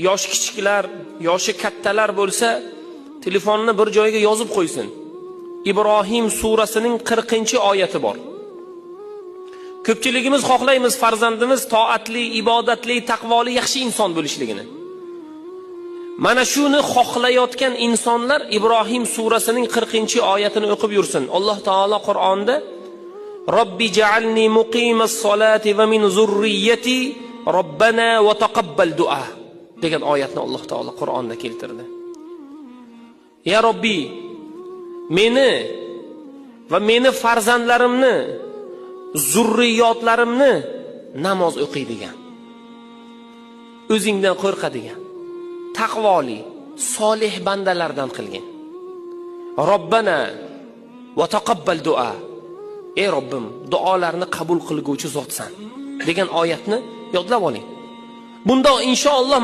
Yoshi kichiklar, yoshi kattalar bo'lsa, telefonni bir joyga yozib qo'ysin. Ibrohim surasining 40-oyati bor. Ko'pchiligimiz xohlaymiz farzandimiz toatli, ibodatli, taqvoli, yaxshi inson bo'lishligini. Mana shuni xohlayotgan insonlar Ibrohim surasining 40-oyatini o'qib yursin. Alloh taolo Qur'onda Robbi ja'alni muqimas solati va min zurriyyati robbana va taqabbal du'a degan oyatni Alloh taolo Qur'onda keltirdi. Ya Robbi, meni va meni farzandlarimni, zurriyotlarimni namoz o'qiydigan, o'zingdan qo'rqadigan, taqvoli, solih bandalardan qilgin. Robbana va taqabbal du'a. Ey Robbim, duolarni qabul qilguvchi zotsan degan oyatni yodlab oling. Bunda inshaalloh